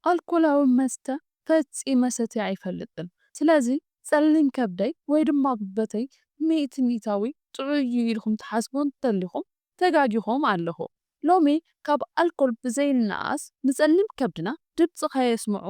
ኣልኮላዊ መስተ ፈጺመ ሰትየ ኣይፈልጥን። ስለዚ ጸሊም ከብደይ ወይ ድማ ጉበተይ ሚእቲ ሚእታዊ ጥዑይ እዩ ኢልኩም ትሓስቡ እንተሊኹም ተጋጊኹም ኣለኹ። ሎሚ ካብ ኣልኮል ብዘይነኣስ ንጸሊም ከብድና ድምጺ ከየስምዑ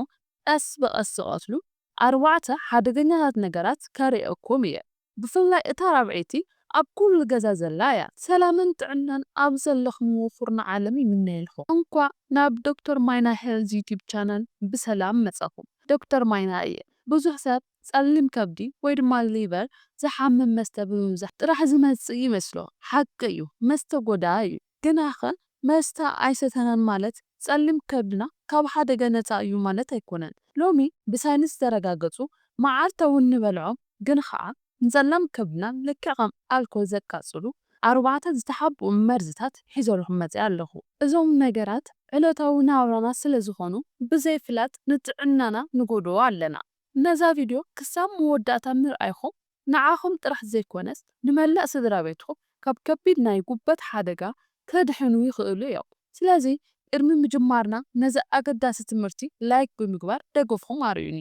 ቀስ ብቐስ ዝቐትሉ ኣርባዕተ ሓደገኛታት ነገራት ከርእየኩም እየ። ብፍላይ እታ ራብዐይቲ ኣብ ኩሉ ገዛ ዘላ እያ። ሰላምን ጥዕናን ኣብ ዘለኹምዎ ኩርናዕ ዓለም ይምነየልኩም። እንኳዕ ናብ ዶክተር ማይና ሄልዝ ዩቲዩብ ቻናል ብሰላም መጻኹም። ዶክተር ማይና እየ። ብዙሕ ሰብ ጸሊም ከብዲ ወይ ድማ ሊቨር ዝሓምም መስተ ብምብዛሕ ጥራሕ ዝመጽእ ይመስሎ። ሓቂ እዩ፣ መስተ ጎዳኢ እዩ። ግናኸ መስተ ኣይሰተናን ማለት ጸሊም ከብድና ካብ ሓደጋ ነጻ እዩ ማለት ኣይኮነን። ሎሚ ብሳይንስ ዝተረጋገጹ መዓልታዊ እንበልዖም ግን ኸኣ ንጸላም ከብድና ልክዕ ከም ኣልኮል ዘቃጽሉ ኣርባዕተ ዝተሓብኡ መርዝታት ሒዘልኩም መጺኣ ኣለኹ። እዞም ነገራት ዕለታዊ ናብራና ስለ ዝኾኑ ብዘይፍላጥ ንጥዕናና ንጎድኦ ኣለና። ነዛ ቪድዮ ክሳብ መወዳእታ ምርኣይኹም ንዓኹም ጥራሕ ዘይኮነስ ንመላእ ስድራ ቤትኩም ካብ ከቢድ ናይ ጉበት ሓደጋ ከድሕኑ ይኽእሉ እዮም። ስለዚ ቅድሚ ምጅማርና ነዚ ኣገዳሲ ትምህርቲ ላይክ ብምግባር ደገፍኩም ኣርእዩኒ።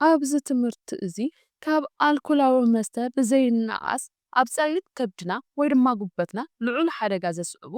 ኣብዚ ትምህርቲ እዚ ካብ ኣልኮላዊ መስተ ብዘይነኣስ ኣብ ጸሊም ከብድና ወይ ድማ ጉበትና ልዑል ሓደጋ ዘስዕቡ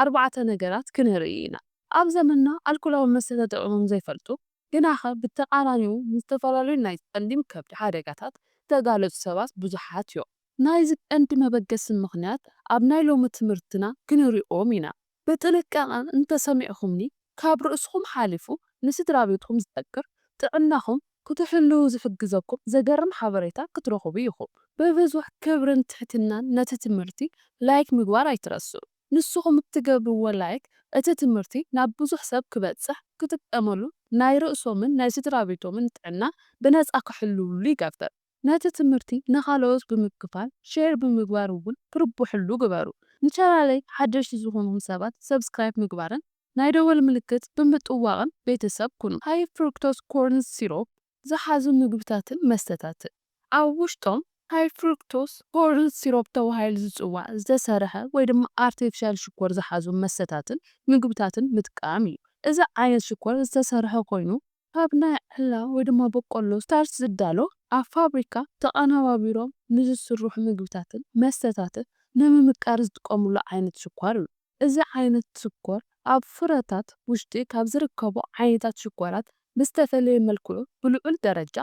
ኣርባዕተ ነገራት ክንርኢ ኢና። ኣብ ዘመንና ኣልኮላዊ መስተ ተጠቒሞም ዘይፈልጡ ግናኸ ብተቓራኒኡ ንዝተፈላለዩ ናይ ጸሊም ከብዲ ሓደጋታት ዝተጋለጹ ሰባት ብዙሓት እዮም። ናይዚ ቀንዲ መበገሲ ምኽንያት ኣብ ናይ ሎሚ ትምህርትና ክንሪኦም ኢና። ብጥንቃቐ እንተሰሚዕኹምኒ ካብ ርእስኹም ሓሊፉ ንስድራ ቤትኩም ዝጠቅር ጥዕናኹም ክትሕልዉ ዝሕግዘኩም ዘገርም ሓበሬታ ክትረኽቡ ኢኹም። ብብዙሕ ክብርን ትሕትናን ነቲ ትምህርቲ ላይክ ምግባር ኣይትረስዑ። ንስኹም እትገብርዎ ላይክ እቲ ትምህርቲ ናብ ብዙሕ ሰብ ክበጽሕ ክጥቀመሉ ናይ ርእሶምን ናይ ስድራ ቤቶምን ጥዕና ብነጻ ክሕልውሉ ይገብር። ነቲ ትምህርቲ ንኻልኦት ብምክፋል ሼር ብምግባር እውን ትርብሕሉ ግበሩ። ንቻናለይ ሓደሽቲ ዝኾንኩም ሰባት ሰብስክራይብ ምግባርን ናይ ደወል ምልክት ብምጥዋቕን ቤተሰብ ኩኑ። ሃይ ፍሩክቶስ ኮርን ሲሮፕ ዝሓዙ ምግብታትን መስተታትን። ኣብ ውሽጦም ሃይ ፍሩክቶስ ኮርን ሲሮፕ ተባሂሉ ዝጽዋዕ ዝተሰርሐ ወይ ድማ ኣርቲፊሻል ሽኮር ዝሓዙ መስተታትን ምግብታትን ምጥቃም እዩ። እዚ ዓይነት ሽኮር ዝተሰርሐ ኮይኑ ካብ ናይ ዕላ ወይ ድማ በቆሎ ስታርች ዝዳሎ ኣብ ፋብሪካ ተቐነባቢሮም ንዝስርሑ ምግብታትን መስተታትን ንምምቃር ዝጥቀሙሉ ዓይነት ሽኮር እዩ። እዚ ዓይነት ሽኮር ኣብ ፍረታት ውሽጢ ካብ ዝርከቡ ዓይነታት ሽኮራት ብዝተፈለየ መልክዑ ብልዑል ደረጃ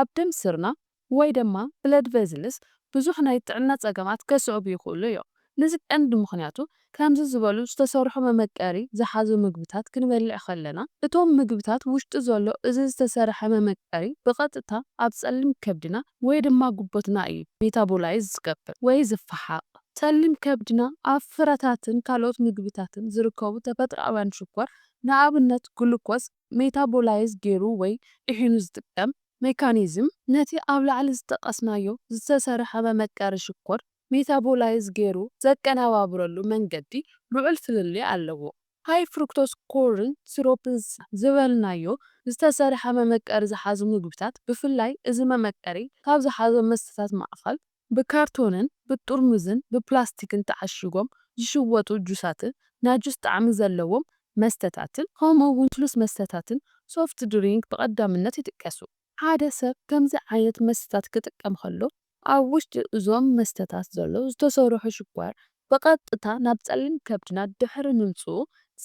ኣብ ደም ስርና ወይ ድማ ብለድ ቬዝልስ ብዙሕ ናይ ጥዕና ጸገማት ከስዕቡ ይኽእሉ እዮም። ነዚ ቀንዲ ምኽንያቱ ከምዚ ዝበሉ ዝተሰርሑ መመቀሪ ዝሓዙ ምግብታት ክንበልዕ ከለና እቶም ምግብታት ውሽጢ ዘሎ እዚ ዝተሰርሐ መመቀሪ ብቐጥታ ኣብ ጸሊም ከብድና ወይ ድማ ጉበትና እዩ ሜታቦላይዝ ዝገብር ወይ ዝፈሓቕ። ጸሊም ከብድና ኣብ ፍረታትን ካልኦት ምግብታትን ዝርከቡ ተፈጥሮኣውያን ሽኮር ንኣብነት ግሉኮዝ ሜታቦላይዝ ገይሩ ወይ ጥሒኑ ዝጥቀም ሜካኒዝም ነቲ ኣብ ላዕሊ ዝጠቐስናዮ ዝተሰርሐ መመቀሪ ሽኮር ሜታቦላይዝ ገይሩ ዘቀነባብረሉ መንገዲ ልዑል ፍልልይ ኣለዎ። ሃይ ፍሩክቶስ ኮርን ሲሮፕ ዝበልናዮ ዝተሰርሐ መመቀሪ ዝሓዙ ምግብታት ብፍላይ እዚ መመቀሪ ካብ ዝሓዞ መስተታት ማእኸል ብካርቶንን ብጥርሙዝን ብፕላስቲክን ተዓሺጎም ዝሽወጡ ጁሳትን ናይ ጁስ ጣዕሚ ዘለዎም መስተታትን ከምኡ እውን ልስሉስ መስተታትን ሶፍት ድሪንክ ብቐዳምነት ይጥቀሱ። ሓደ ሰብ ከምዚ ዓይነት መስተታት ክጥቀም ከሎ ኣብ ውሽጢ እዞም መስተታት ዘሎ ዝተሰርሑ ሽኮር ብቐጥታ ናብ ጸሊም ከብድና ድሕሪ ምምጽኡ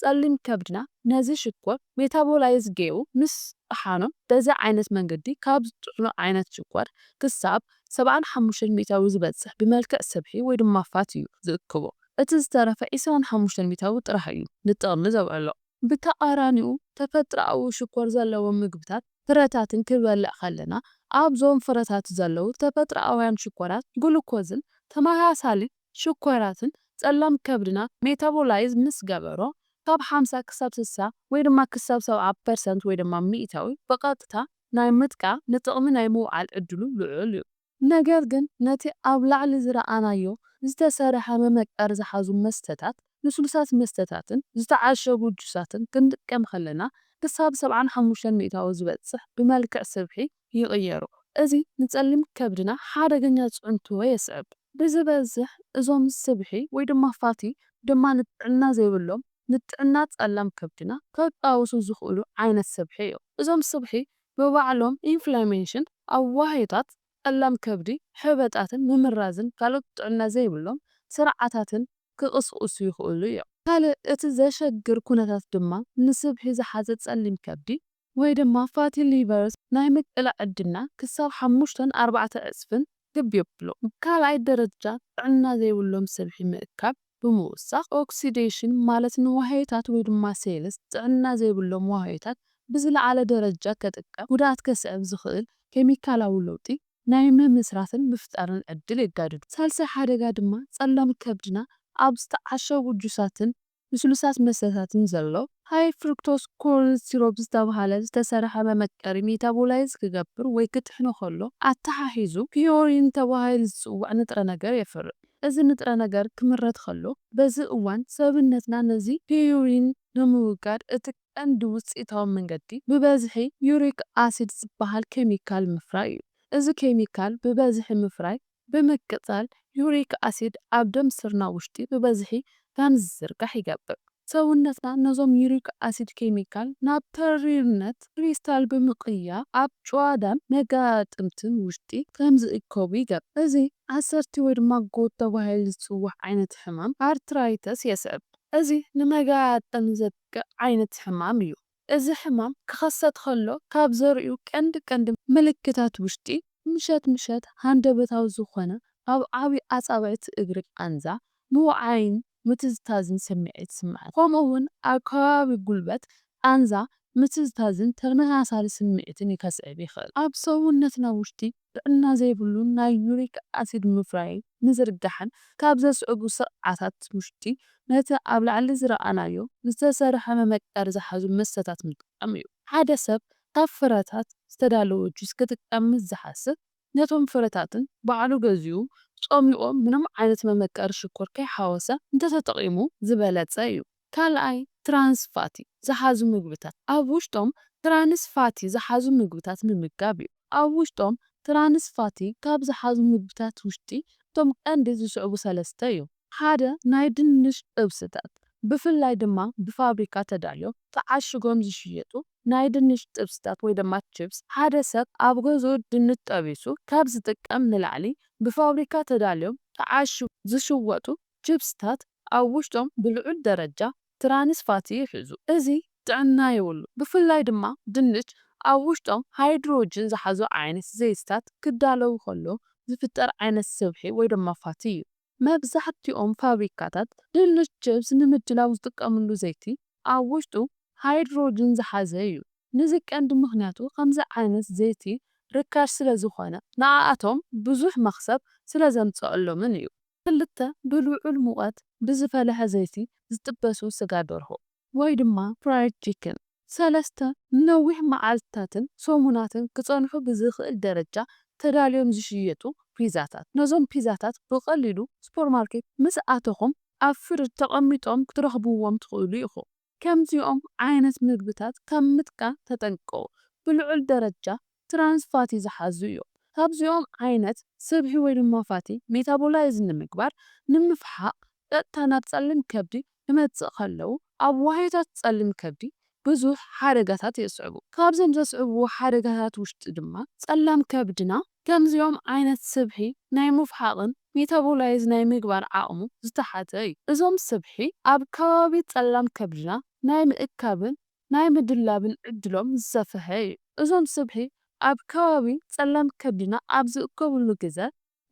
ጸሊም ከብድና ነዚ ሽኮር ሜታቦላይዝ ገይሩ ምስ ጠሓኖ በዚ ዓይነት መንገዲ ካብ ዝጥሕኖ ዓይነት ሽኮር ክሳብ ሰብዓን ሓሙሽተን ሚእታዊ ዝበጽሕ ብመልክዕ ስብሒ ወይ ድማ ፋት እዩ ዝእክቦ። እቲ ዝተረፈ ዒስራን ሓሙሽተን ሚእታዊ ጥራሕ እዩ ንጥቕሚ ዘውዕሎ። ብተቓራኒኡ ተፈጥሮኣዊ ሽኮር ዘለዎም ምግብታት ፍረታትን ክንበልዕ ከለና ኣብዞም ፍረታት ዘለዉ ተፈጥሮኣውያን ሽኮራት ግሉኮዝን ተመሳሳሊ ሽኮራትን ጸላም ከብድና ሜታቦላይዝ ምስ ገበሮ ካብ ሓምሳ ክሳብ ስሳ ወይ ድማ ክሳብ ሰብዓ ፐርሰንት ወይ ድማ ሚእታዊ ብቐጥታ ናይ ምጥቃም ንጥቕሚ ናይ ምውዓል ዕድሉ ልዑል እዩ። ነገር ግን ነቲ ኣብ ላዕሊ ዝረኣናዮ ዝተሰርሐ መመቀሪ ዝሓዙ መስተታት፣ ልስሉሳት መስተታትን ዝተዓሸጉ ጁሳትን ክንጥቀም ከለና ክሳብ ሰብዓን ሓሙሽተን ሚእታዊ ዝበጽሕ ብመልክዕ ስብሒ ይቕየሩ። እዚ ንጸሊም ከብድና ሓደገኛ ጽዕንቶ የስዕብ። ብዝበዝሕ እዞም ስብሒ ወይ ድማ ፋቲ ድማ ንጥዕና ዘይብሎም ንጥዕና ጸላም ከብድና ከቃውሱ ዝኽእሉ ዓይነት ስብሒ እዮም። እዞም ስብሒ ብባዕሎም ኢንፍላሜሽን፣ ኣዋህዮታት ጸላም ከብዲ፣ ሕበጣትን ምምራዝን ካልኦት ጥዕና ዘይብሎም ስርዓታትን ክቕስቕሱ ይኽእሉ እዮም። ካልእ እቲ ዘሸግር ኩነታት ድማ ንስብሒ ዝሓዘ ጸሊም ከብዲ ወይ ድማ ፋቲ ሊቨርስ ናይ ምቅላዕ ዕድልና ክሳብ ሓሙሽተን ኣርባዕተ ዕጽፍን ክብ የብሎ። ካልኣይ ደረጃ ጥዕና ዘይብሎም ስብሒ ምእካብ ብምውሳኽ ኦክሲዴሽን ማለት ንዋህዮታት ወይ ድማ ሴልስ ጥዕና ዘይብሎም ዋህዮታት ብዝለዓለ ደረጃ ከጥቀም ጉድኣት ከስዕብ ዝኽእል ኬሚካላዊ ለውጢ ናይ ምምስራትን ምፍጣርን ዕድል የጋድዱ። ሳልሳይ ሓደጋ ድማ ጸላም ከብድና ኣብ ዝተዓሸጉ ጁሳትን ልስሉሳት መስተታትን ዘሎ ሃይ ፍሩክቶስ ኮርን ሲሮፕ ዝተባህለ ዝተሰርሐ መመቀሪ ሜታቦላይዝ ክገብር ወይ ክጥሕኖ ከሎ ኣተሓሒዙ ፒዮሪን ተባሂሉ ዝጽዋዕ ንጥረ ነገር የፍርይ። እዚ ንጥረ ነገር ክምረት ከሎ በዚ እዋን ሰብነትና ነዚ ፒዮሪን ንምውጋድ እቲ ቀንዲ ውጽኢታዊ መንገዲ ብበዝሒ ዩሪክ ኣሲድ ዝበሃል ኬሚካል ምፍራይ እዩ። እዚ ኬሚካል ብበዝሒ ምፍራይ ብምቅጻል ዩሪክ ኣሲድ ኣብ ደም ስርና ውሽጢ ብበዝሒ ከም ዝዝርጋሕ ይገብር። ሰውነትና ነዞም ዩሪክ ኣሲድ ኬሚካል ናብ ተሪርነት ክሪስታል ብምቕያር ኣብ ጭዋዳን መጋጥምትን ውሽጢ ከም ዝእከቡ ይገብር። እዚ ዓሰርቲ ወይ ድማ ጎት ተባሂሉ ዝጽዋዕ ዓይነት ሕማም ኣርትራይተስ የስዕብ። እዚ ንመጋጥም ዘጥቅዕ ዓይነት ሕማም እዩ። እዚ ሕማም ክኸሰት ከሎ ካብ ዘርእዩ ቀንዲ ቀንዲ ምልክታት ውሽጢ ምሸት ምሸት ሃንደበታዊ ዝኾነ ኣብ ዓቢ ኣጻብዕቲ እግሪ ቃንዛ፣ ምውዓይን ምትዝታዝን ስምዒት ይስምዓኒ። ከምኡ እውን ኣብ ከባቢ ጉልበት ቃንዛ፣ ምትዝታዝን ተመሳሳሊ ስምዒትን ከስዕብ ይኽእል። ኣብ ሰውነትና ውሽጢ ጥዕና ዘይብሉ ናይ ዩሪክ ኣሲድ ምፍራይን ምዝርጋሕን ካብ ዘስዕቡ ስርዓታት ውሽጢ ነቲ ኣብ ላዕሊ ዝረኣናዮ ዝተሰርሐ መመቀሪ ዝሓዙ መስተታት ምጥቃም እዩ። ሓደ ሰብ ካብ ፍረታት ዝተዳለወ ጁስ ክጥቀም ምስ ዝሓስብ ነቶም ፍረታትን ባዕሉ ገዚኡ ጾሚቖ ምንም ዓይነት መመቀሪ ሽኮር ከይሓወሰ እንተተጠቒሙ ዝበለጸ እዩ። ካልኣይ ትራንስ ፋቲ ዝሓዙ ምግብታት። ኣብ ውሽጦም ትራንስ ፋቲ ዝሓዙ ምግብታት ምምጋብ እዩ። ኣብ ውሽጦም ትራንስ ፋቲ ካብ ዝሓዙ ምግብታት ውሽጢ እቶም ቀንዲ ዝስዕቡ ሰለስተ እዮም። ሓደ ናይ ድንሽ ጥብስታት፣ ብፍላይ ድማ ብፋብሪካ ተዳልዮም ተዓሽጎም ዝሽየጡ ናይ ድንሽ ጥብስታት ወይ ድማ ችፕስ። ሓደ ሰብ ኣብ ገዝኡ ድንሽ ጠቢሱ ካብ ዝጥቀም ንላዕሊ ብፋብሪካ ተዳልዮም ተዓሽጎም ዝሽወጡ ችፕስታት ኣብ ውሽጦም ብልዑል ደረጃ ትራንስ ፋቲ ይሕዙ። እዚ ጥዕና የብሉ። ብፍላይ ድማ ድንሽ ኣብ ውሽጦም ሃይድሮጅን ዝሓዙ ዓይነት ዘይትታት ክዳለዉ ከሎ ዝፍጠር ዓይነት ስብሒ ወይ ድማ ፋቲ እዩ። መብዛሕትኦም ፋብሪካታት ድንች ችፕስ ንምድላው ዝጥቀምሉ ዘይቲ ኣብ ውሽጡ ሃይድሮጅን ዝሓዘ እዩ። ነዚ ቀንዲ ምኽንያቱ ከምዚ ዓይነት ዘይቲ ርካሽ ስለ ዝኾነ ንኣኣቶም ብዙሕ መኽሰብ ስለ ዘምፀኣሎምን እዩ። ክልተ ብልዑል ሙቐት ብዝፈለሐ ዘይቲ ዝጥበሱ ስጋ ደርሆ ወይ ድማ ፍራይድ ቺክን። ሰለስተ ንነዊሕ መዓልትታትን ሰሙናትን ክጸንሑ ብዝኽእል ደረጃ ተዳልዮም ዝሽየጡ ፒዛታት። ነዞም ፒዛታት ብቐሊሉ ሱፐርማርኬት ምስ ኣተኹም ኣብ ፍርጅ ተቐሚጦም ክትረኽብዎም ትኽእሉ ኢኹም። ከምዚኦም ዓይነት ምግብታት ካብ ምጥቃም ተጠንቀቑ። ብልዑል ደረጃ ትራንስ ፋቲ ዝሓዙ እዮም። ካብዚኦም ዓይነት ስብሒ ወይ ድማ ፋቲ ሜታቦላይዝ ንምግባር ንምፍሓቕ ቀጥታ ናብ ጸሊም ከብዲ ክመጽእ ከለዉ ኣብ ዋህዮታት ጸሊም ከብዲ ብዙሕ ሓደጋታት የስዕቡ። ካብዞም ዘስዕብዎ ሓደጋታት ውሽጢ ድማ ጸላም ከብድና ከምዚኦም ዓይነት ስብሒ ናይ ምፍሓቕን ሜታቦላይዝ ናይ ምግባር ዓቕሙ ዝተሓተ እዩ። እዞም ስብሒ ኣብ ከባቢ ጸላም ከብድና ናይ ምእካብን ናይ ምድላብን ዕድሎም ዝሰፍሐ እዩ። እዞም ስብሒ ኣብ ከባቢ ጸላም ከብድና ኣብ ዝእከብሉ ግዘ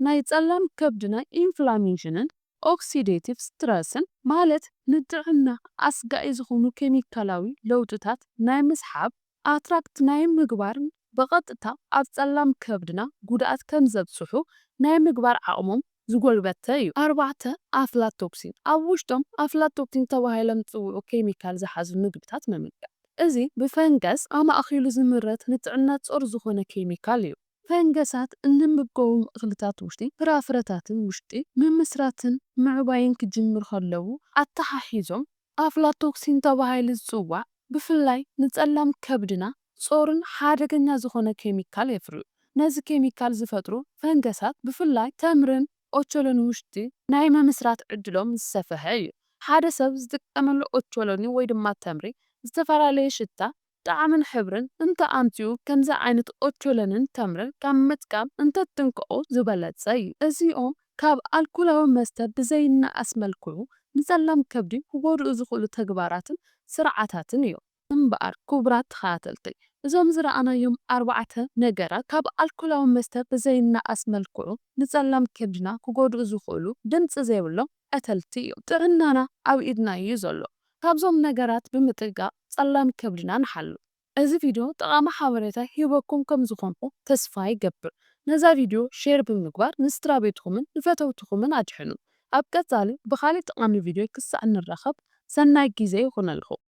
ናይ ጸላም ከብድና ኢንፍላሜሽንን ኦክሲዴቲቭ ስትረስን ማለት ንጥዕና ኣስጋኢ ዝኾኑ ኬሚካላዊ ለውጥታት ናይ ምስሓብ ኣትራክት ናይ ምግባርን ብቐጥታ ኣብ ጸላም ከብድና ጉድኣት ከም ዘብጽሑ ናይ ምግባር ዓቕሞም ዝጎልበተ እዩ። ኣርባዕተ ኣፍላቶክሲን ኣብ ውሽጦም ኣፍላቶክሲን ተባሂሎም ዝጽውዑ ኬሚካል ዝሓዙ ምግብታት ምምጋብ። እዚ ብፈንገስ ኣማእኪሉ ዝምረት ንጥዕና ጾር ዝኾነ ኬሚካል እዩ። ፈንገሳት እንምገቦም እኽልታት ውሽጢ ፍራፍረታትን ውሽጢ ምምስራትን ምዕባይን ክጅምር ከለዉ ኣተሓሒዞም ኣፍላቶክሲን ተባሂሉ ዝጽዋዕ ብፍላይ ንጸላም ከብድና ጾርን ሓደገኛ ዝኾነ ኬሚካል የፍርዩ። ነዚ ኬሚካል ዝፈጥሩ ፈንገሳት ብፍላይ ተምርን ኦቾሎን ውሽጢ ናይ ምምስራት ዕድሎም ዝሰፈሐ እዩ። ሓደ ሰብ ዝጥቀመሉ ኦቾሎኒ ወይ ድማ ተምሪ ዝተፈላለየ ሽታ፣ ጣዕምን ሕብርን እንተ ኣምጺኡ፣ ከምዚ ዓይነት ኦቾሎንን ተምርን ካብ ምጥቃም እንተትጥንቀቑ ዝበለጸ እዩ። እዚኦም ካብ ኣልኮላዊ መስተ ብዘይነኣስ መልክዑ ንጸላም ከብዲ ክጎድኡ ዝኽእሉ ተግባራትን ስርዓታትን እዮም። እምበኣር ክቡራት ተኸታተልቲ፣ እዞም ዝረኣናዮም ኣርባዕተ ነገራት ካብ ኣልኮላዊ መስተ ብዘይነኣስ መልክዑ ንጸላም ከብድና ክጎድኡ ዝኽእሉ ድምጺ ዘይብሎም ቀተልቲ እዮም። ጥዕናና ኣብ ኢድና እዩ ዘሎ። ካብዞም ነገራት ብምጥንቃቕ ጸላም ከብድና ንሓሉ። እዚ ቪድዮ ጠቓሚ ሓበሬታ ሂበኩም ከም ዝኾንኩ ተስፋ ይገብር። ነዛ ቪድዮ ሼር ብምግባር ንስድራ ቤትኩምን ንፈተውትኹምን ኣድሕኑ። ኣብ ቀጻሊ ብኻልእ ጠቓሚ ቪድዮ ክሳዕ ንራኸብ ሰናይ ግዜ ይኹነልኩም።